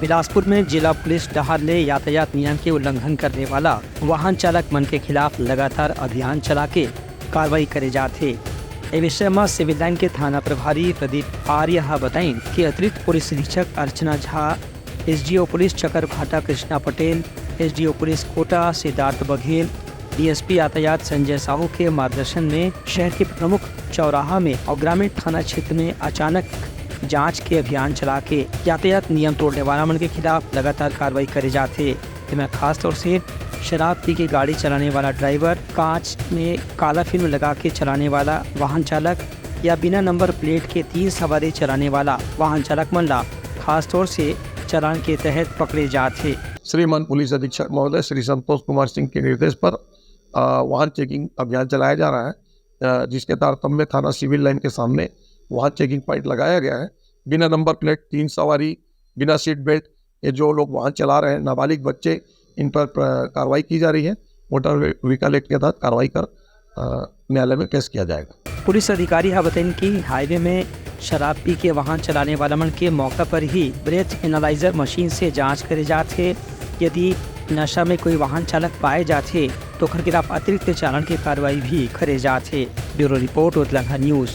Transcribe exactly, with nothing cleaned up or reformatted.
बिलासपुर में जिला पुलिस डहार ले यातायात नियम के उल्लंघन करने वाला वाहन चालक मन के खिलाफ लगातार अभियान चला के कार्रवाई करे जात हे। ए विषय म सिविल लाइन के थाना प्रभारी प्रदीप आर्य ह बताइन कि अतिरिक्त पुलिस अधीक्षक Archana Jha, SDO police Chakarbhata Krishna Patel, SDO police Kota Siddharth Baghel, DSP यातायात संजय साहू के मार्गदर्शन में शहर के प्रमुख चौराहा में और ग्रामीण थाना क्षेत्र में अचानक जांच के अभियान चला के यातायात नियम तोड़ने वाला मन के खिलाफ लगातार कार्रवाई करे जात हे। एमा खासतौर से शराब पी के गाड़ी चलाने वाला ड्राइवर, कांच में काला फिल्म लगा के चलाने वाला वाहन चालक या बिना नंबर प्लेट के तीन सवारी चलाने वाला वाहन चालक मन ला खासतौर से चालान के तहत पकड़े जात हे। श्रीमान पुलिस अधीक्षक महोदय श्री संतोष कुमार सिंह के निर्देश पर, अ, वाहन चेकिंग अभियान चलाया जा रहा है, अ, जिसके तारतम्य थाना सिविल लाइन के सामने वाहन चेकिंग पॉइंट लगाया गया है। बिना नंबर प्लेट, तीन सवारी, बिना सीट बेल्ट, ये जो लोग वाहन चला रहे हैं, नाबालिग बच्चे, इन पर प्र-, कार्रवाई की जा रही है। मोटर व्हीकल एक्ट के तहत कार्रवाई कर, अ, न्यायालय में पेश किया जाएगा। पुलिस अधिकारी ह बतइन कि हाईवे में शराब पी के वाहन चलाने वाला मन के मौका पर ही ब्रेथ एनालाइजर मशीन से जांच करे जात हे। यदि नशा में कोई वाहन चालक पाए जात हे, तो ओकर खिलाफ अतिरिक्त चालान के कार्रवाई भी करे जात हे। Bureau report, Utlangha news.